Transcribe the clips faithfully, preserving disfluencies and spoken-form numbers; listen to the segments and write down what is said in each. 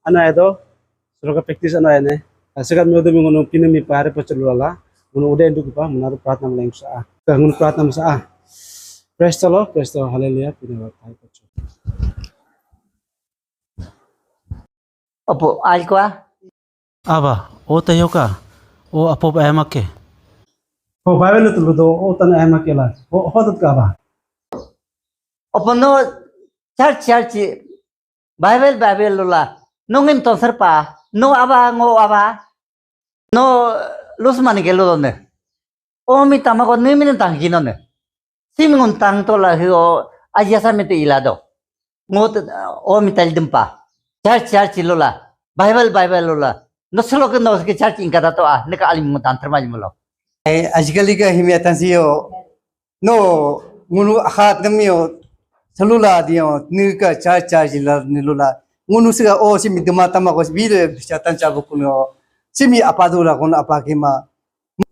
ano aya do, soroka practice ano aya ne. Asika mi odo mi ngunu Pinii mi pare pachal lala, ngunu ude ndu kupa, muna do pratna mleng sa. Ka ngunu pratna sa. Praise the Lord, praise the Lord, hallelujah, Pinii wa pai pachal. Opo, alkwa? Aba, o tayoka, o apo ayamake. O Bible tu ludo, o tan ayamake la, o hodat ka aba. Opo no, church, church, Bible, Bible lula, nungin ton serpa, no aba, ngo aba, no lus mani ke ludo ne. O mi tamako nui mi tang kino ne. Sim ngun tang to la hi o aja sa mi te ila do. Ngot o mi tal dempa. Church, church lula. Bible, Bible lula. No solo ke no ke church ingka da to a. Ne ka alim ngun tang terma jimlo. Eh, ajikali ka himi atan si yo. No, ngunu ahat nami yo. Salula di yo. Ni ka church, church la ni lula. Ngunu sika o si mi dema tamako si bile chatan chabu kuno. Si mi apa dula kuno apa kima.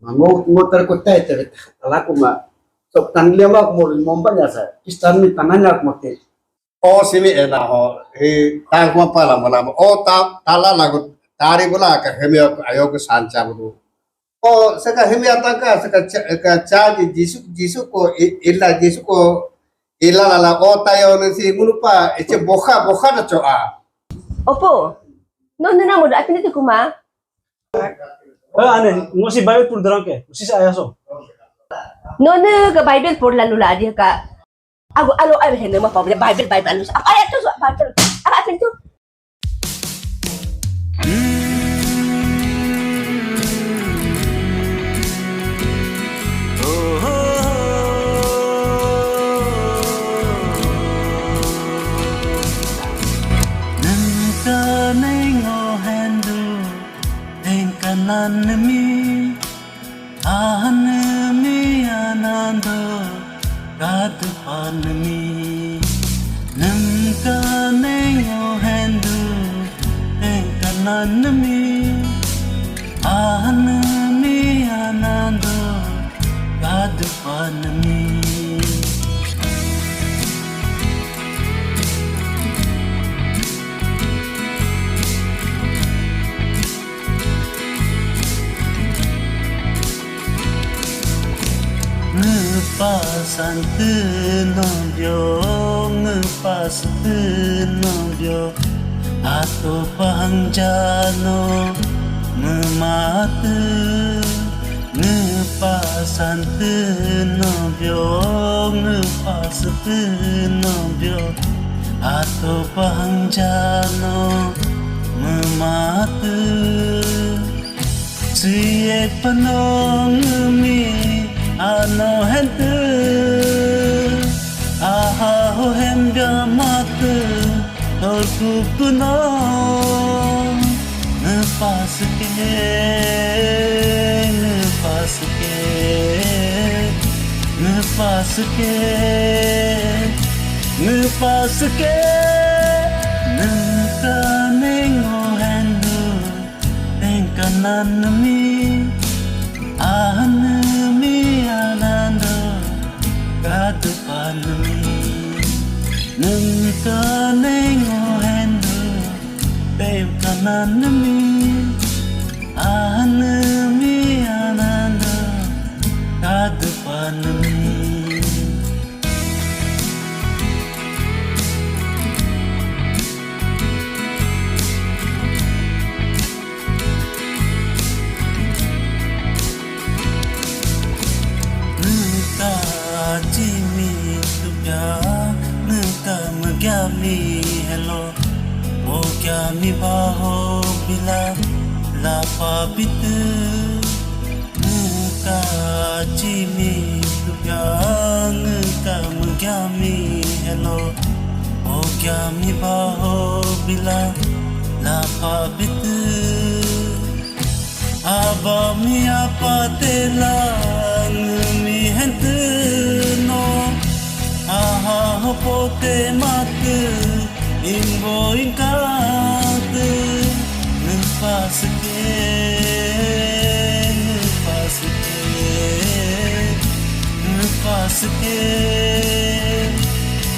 Ngo, ngo tar ko tai te ala kuma. So tan le ma mo mo ba nya sa. Kristan mi tananya mo te. O simi ena ho. He ta kuma pala mo la mo. O ta tala la ko tari bola ka hemi ayo ko sancha bu. O saka hemi ataka saka cha, ka cha ji Jisu, Jisu ko i- ila Jisu ko ila la la o tayo ni si ngunu pa eche boha boha na cho a. Opo. No nena mo da apini tu kuma. Eh, ane, ngo si Bible pur dorang ke, si sa aya so. No ne ke Bible pur lalu la dia ka. Aku alo ai hene ma pa Bible Bible lu. Apa ayat tu so Bible? Apa apa tu? Nengka nengo hendu, nengka nanemi, ahanemi anando, kadupanemi. Nengka nengo hendu, nengka nanemi, ahanemi anando, kadupanemi. Ngepasan tenobio, ngepas tenobio, ato pahangjano ngemate. Ngepasan tenobio, ngepas tenobio, ato pahangjano ngemate. Siye panong mi ano hente, aha ho hembia mate, tol kukuno. Ngepas ke, ngepas ke, ngepas ke, ngepas ke. Nengka nengo hendu, nengka nanemi, ahanemi anando, kadupanemi. Nengka nengo hendu, nengka nanemi, ahanemi anando, kadupanemi. Nengka jimi tupia, nengka megyami hello, ogyami baho bila lapa bitu. Nengka jimi tupia, nengka megyami hello, ogyami baho bila lapa bitu. Aba mi apa tela ngemi hente no, aha ho pote mate, imbo ingkate. Ngepas ke, ngepas ke, ngepas ke,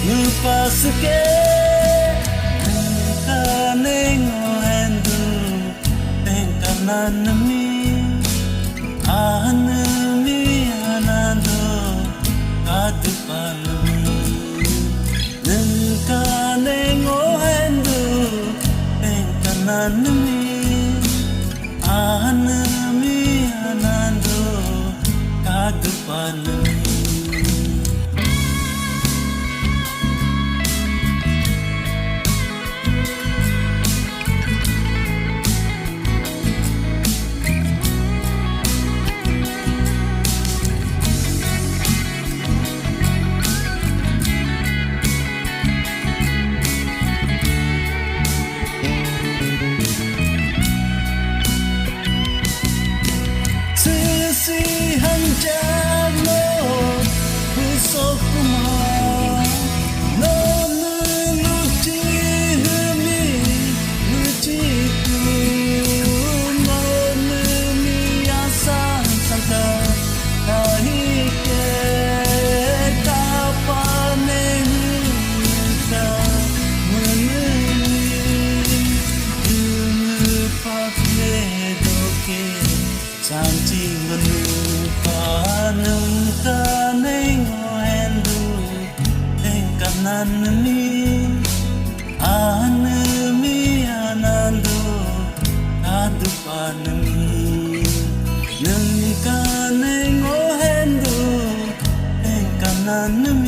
ngepas ke. Nengka nengo Nanami, anami, anando, kadupanami. Nengkane ngohendu, nengkananami. Anami, anando, kadupanami. Sisi hanjar lo, besok kuma. Nonu luci hemi, luci tu. Nonu mi asa sangka. Kahike kapane huta meneni. Dulu pake doke sanci menu panung kaneng hendu. Nengkananami, anami, anando, kadupanami. Nengkane ngohendu, nengkananami.